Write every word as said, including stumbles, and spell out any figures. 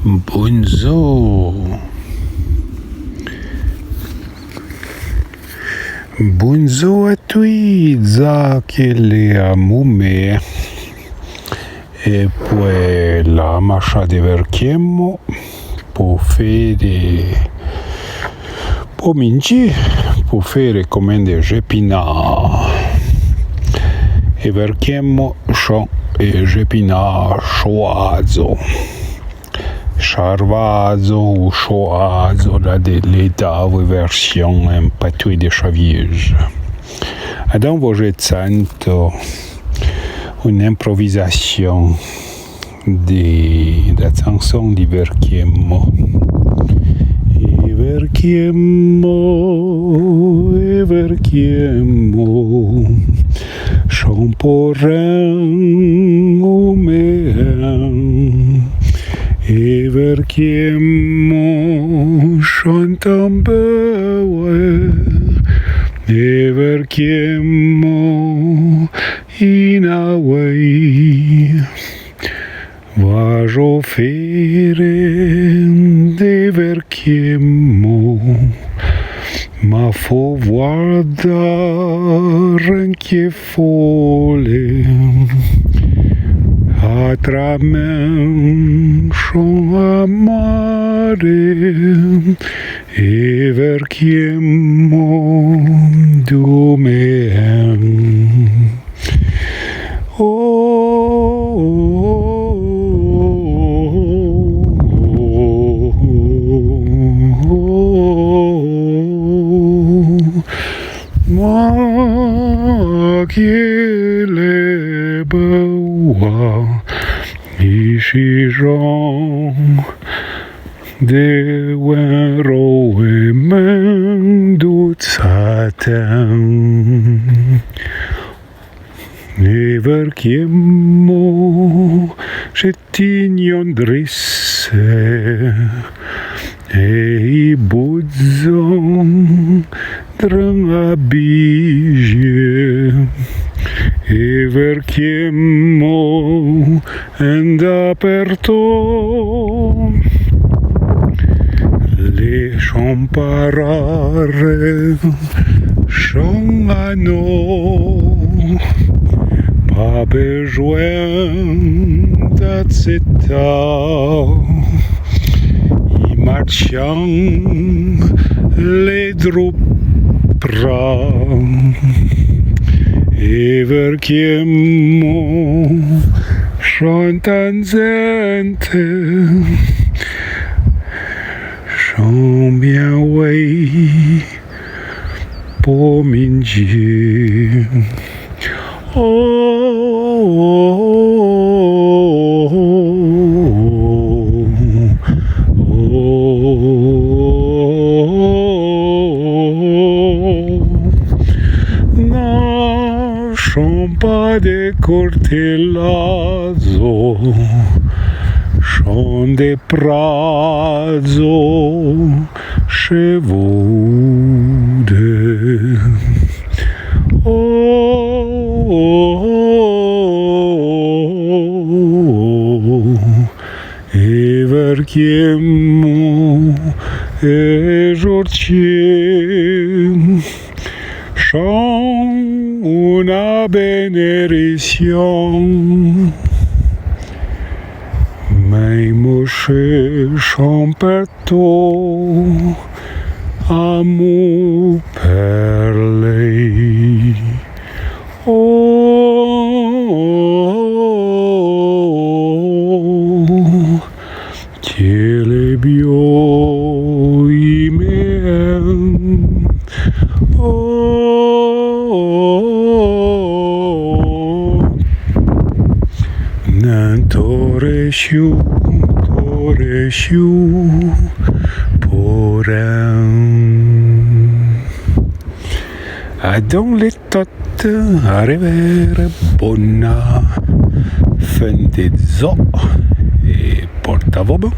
Bondzo. Bondzo a tui, dza que l'è a mumé. E pouè la macha de verquiemo, po fére, po mingi, po fére comèn de jepina. E verquiemo chon e jepina choadzo. Charvadzo ou choadzo, la de l'é davo version en patoué de Chavièje. Adon vo je tsanto une improvisation de, da tsanson di verquiemo. E verquiemo, e verquiemo, chon po ren o mé en. E verquiemo, chon tan bouè. E verquiemo, in away. Vajo fére de verquiemo, ma fo vouarda ren que fole. Atramen chon a mare, e verquiemo do mé en. Oh, ma que l'é boua, i chijon de wen ro e men do tsaten. E verquiemo, che tignon dresse, e i boudzon dren a bije. E verquiemo, en daperto, le chon parare, chon a no, pa bejouen d'atseta. I marchan le dro pra, e verquiemo, chon tan zente, chon bien wei po mingi. Oh, oh, oh, oh, oh. Na chon pa de cortelazo, chon de prazo, chevaude. Oh, oh, oh, oh, oh. E verquiemo, e jorchin, chon una benedicción. Mei moche chon per to, amo per lei. Oh, que le bio i me en. Oh, nan tore siu, tore siu, poren. Adon le tot, a revère, bona fin de zo, e portavo bon.